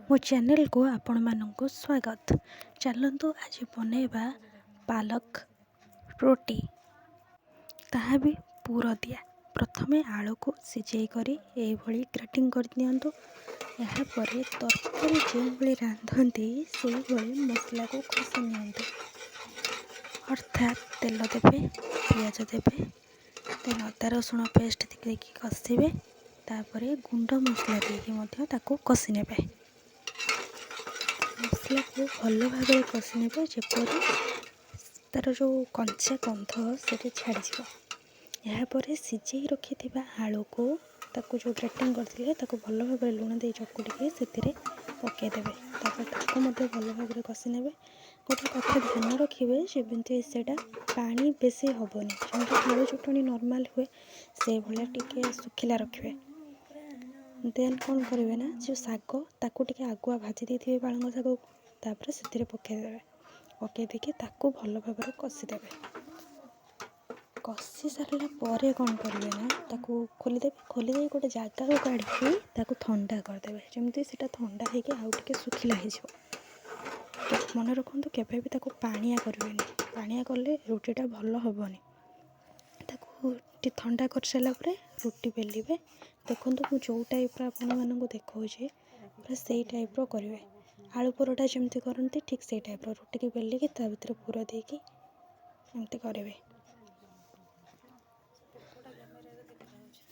ମୋ ଚ୍ୟାନେଲକୁ ଆପଣମାନଙ୍କୁ ସ୍ୱାଗତ। ଚାଲନ୍ତୁ ଆଜି ବନେଇବା ପାଲକ ରୁଟି, ତାହା ବି ପୁର ଦିଆ। ପ୍ରଥମେ ଆଳୁକୁ ସିଝେଇ କରି ଏଇଭଳି ଗ୍ରେଟିଂ କରିଦିଅନ୍ତୁ। ଏହାପରେ ତରକାରୀ ଯେଉଁଭଳି ରାନ୍ଧନ୍ତି ସେଇଭଳି ମସଲାକୁ କଷି ନିଅନ୍ତୁ, ଅର୍ଥାତ୍ ତେଲ ଦେବେ, ପିଆଜ ଦେବେ, ଦେନ୍ ଅଦା ରସୁଣ ପେଷ୍ଟ ଦେଇକି କଷିବେ। ତାପରେ ଗୁଣ୍ଡ ମସଲା ଦେଇକି ମଧ୍ୟ ତାକୁ କଷି ନେବେ। ମସଲାକୁ ଭଲ ଭାବରେ କଷି ନେବେ, ଯେପରି ତା'ର ଯେଉଁ କଞ୍ଚା ଗନ୍ଧ ସେଇଟା ଛାଡ଼ିଯିବ। ଏହାପରେ ସିଝେଇ ରଖିଥିବା ଆଳୁକୁ, ତାକୁ ଯେଉଁ ଗ୍ରେଟିଂ କରିଥିଲେ, ତାକୁ ଭଲ ଭାବରେ ଲୁଣ ଦେଇ ଚକୁଟିକି ସେଥିରେ ପକାଇଦେବେ। ତାପରେ ତାକୁ ମଧ୍ୟ ଭଲ ଭାବରେ କଷି ନେବେ। ଗୋଟେ କଥା ଧ୍ୟାନ ରଖିବେ, ଯେମିତି ସେଇଟା ପାଣି ବେଶୀ ହେବନି। ଯେମିତି ଆଳୁ ଚଟଣି ନର୍ମାଲ୍ ହୁଏ, ସେଇଭଳିଆ ଟିକେ ଶୁଖିଲା ରଖିବେ। ଦେନ୍ କ'ଣ କରିବେ ନା, ଯେଉଁ ଶାଗ ତାକୁ ଟିକେ ଆଗୁଆ ଭାଜି ଦେଇଥିବେ ପାଳଙ୍ଗ ଶାଗକୁ, ତାପରେ ସେଥିରେ ପକାଇଦେବେ। ପକାଇ ଦେଇକି ତାକୁ ଭଲ ଭାବରେ କଷିଦେବେ। କଷି ସାରିଲା ପରେ କ'ଣ କରିବେ ନା, ତାକୁ ଖୋଲିଦେବେ। ଖୋଲି ଦେଇକି ଗୋଟେ ଜାଗାକୁ କାଢ଼ିକି ତାକୁ ଥଣ୍ଡା କରିଦେବେ, ଯେମିତି ସେଇଟା ଥଣ୍ଡା ହେଇକି ଆଉ ଟିକେ ଶୁଖିଲା ହେଇଯିବ। ମନେ ରଖନ୍ତୁ, କେବେ ବି ତାକୁ ପାଣିଆ କରିବେନି। ପାଣିଆ କଲେ ରୁଟିଟା ଭଲ ହେବନି। ତାକୁ ଟିକେ ଥଣ୍ଡା କରିସାରିଲା ପରେ ରୁଟି ବେଲିବେ। ଦେଖନ୍ତୁ, ମୁଁ ଯେଉଁ ଟାଇପ୍ର ଆପଣମାନଙ୍କୁ ଦେଖାଉଛି, ପୁରା ସେଇ ଟାଇପ୍ର କରିବେ। ଆଳୁ ପରଟା ଯେମିତି କରନ୍ତି, ଠିକ୍ ସେଇ ଟାଇପ୍ର ରୁଟିକି ବେଲିକି ତା ଭିତରେ ପୁର ଦେଇକି ଏମିତି କରିବେ। ପୋକଟା କ୍ୟାମେରାରେ ଦେଖାଯାଉଛି।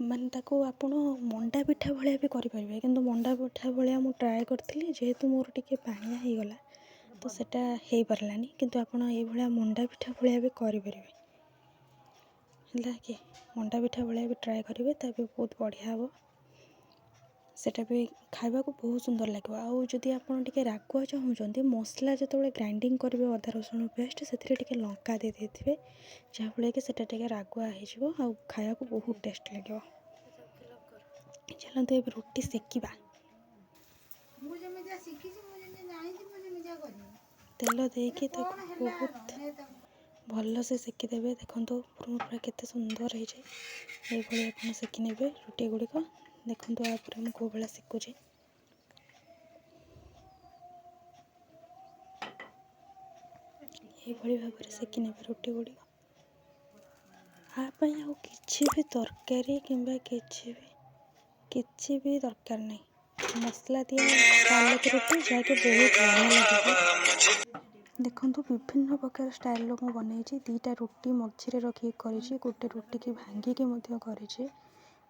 ମାନେ ତାକୁ ଆପଣ ମଣ୍ଡା ପିଠା ଭଳିଆ ବି କରିପାରିବେ, କିନ୍ତୁ ମଣ୍ଡା ପିଠା ଭଳିଆ ମୁଁ ଟ୍ରାଏ କରିଥିଲି, ଯେହେତୁ ମୋର ଟିକେ ପାଣିଆ ହେଇଗଲା ତ ସେଇଟା ହେଇପାରିଲାନି। କିନ୍ତୁ ଆପଣ ଏଇଭଳିଆ ମଣ୍ଡା ପିଠା ଭଳିଆ ବି କରିପାରିବେ। ହେଲା କି, ମଣ୍ଡା ପିଠା ଭଳିଆ ବି ଟ୍ରାଏ କରିବେ, ତା ବି ବହୁତ ବଢ଼ିଆ ହେବ। ସେଇଟା ବି ଖାଇବାକୁ ବହୁତ ସୁନ୍ଦର ଲାଗିବ। ଆଉ ଯଦି ଆପଣ ଟିକେ ରାଗୁଆ ଚାହୁଁଛନ୍ତି, ମସଲା ଯେତେବେଳେ ଗ୍ରାଇଣ୍ଡିଙ୍ଗ କରିବେ, ଅଦା ରସୁଣ ପେଷ୍ଟ, ସେଥିରେ ଟିକେ ଲଙ୍କା ଦେଇ ଦେଇଥିବେ, ଯାହାଫଳରେ କି ସେଇଟା ଟିକେ ରାଗୁଆ ହେଇଯିବ ଆଉ ଖାଇବାକୁ ବହୁତ ଟେଷ୍ଟ ଲାଗିବ। ଫିଲ୍ଅପ୍ କର। ଚାଲନ୍ତୁ ଏବେ ରୁଟି ସେକିବା। ମୁଁ ଯେମିତିଆ ଶିଖିଛି, ମୁଁ ଯେମିତି ଜାଣିଛି, ମୁଁ ସେମିତିଆ କରିବି। ତେଲ ଏଇଟା ଦେଇକି ତାକୁ କ'ଣ ହେଲା ବହୁତ ନେ ତାକୁ। ଭଲସେ ସେକିଦେବେ। ଦେଖନ୍ତୁ, ପୁରା କେତେ ସୁନ୍ଦର ହେଇଛି। ଏଇଭଳି ଆପଣ ସେକି ନେବେ ରୁଟି ଗୁଡ଼ିକ। ଦେଖନ୍ତୁ, ତାପରେ ମୁଁ କେଉଁ ଭଳିଆ ସେକୁଛି। ଏଇଭଳି ଭାବରେ ସେକି ନେବେ ରୁଟି ଗୁଡ଼ିକ। ଆ ପାଇଁ ଆଉ କିଛି ବି ତରକାରୀ କିମ୍ବା କିଛି ବି ଦରକାର ନାହିଁ। ମସଲା ଦିଆ ପାଲକ ରୁଟି, ଯାହାକି ବହୁତ ବଢ଼ିଆ ଲାଗିବ। ଦେଖନ୍ତୁ, ବିଭିନ୍ନ ପ୍ରକାର ଷ୍ଟାଇଲ୍ର ମୁଁ ବନେଇଛି। ଦୁଇଟା ରୁଟି ମଝିରେ ରଖିକି କରିଛି, ଗୋଟେ ରୁଟିକି ଭାଙ୍ଗିକି ମଧ୍ୟ କରିଛି,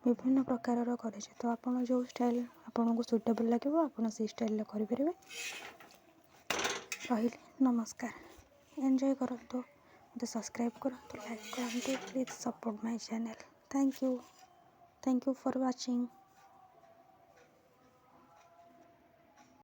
ବିଭିନ୍ନ ପ୍ରକାରର କରିଛି। ତ ଆପଣ ଯେଉଁ ଷ୍ଟାଇଲ୍ ଆପଣଙ୍କୁ ସୁଇଟେବଲ୍ ଲାଗିବ, ଆପଣ ସେଇ ଷ୍ଟାଇଲ୍ରେ କରିପାରିବେ। ରହିଲି, ନମସ୍କାର। ଏନ୍ଜୟ କରନ୍ତୁ, ମୋତେ ସବସ୍କ୍ରାଇବ୍ କରନ୍ତୁ, ଲାଇକ୍ କରନ୍ତୁ। Please support my channel. Thank you, thank you for watching.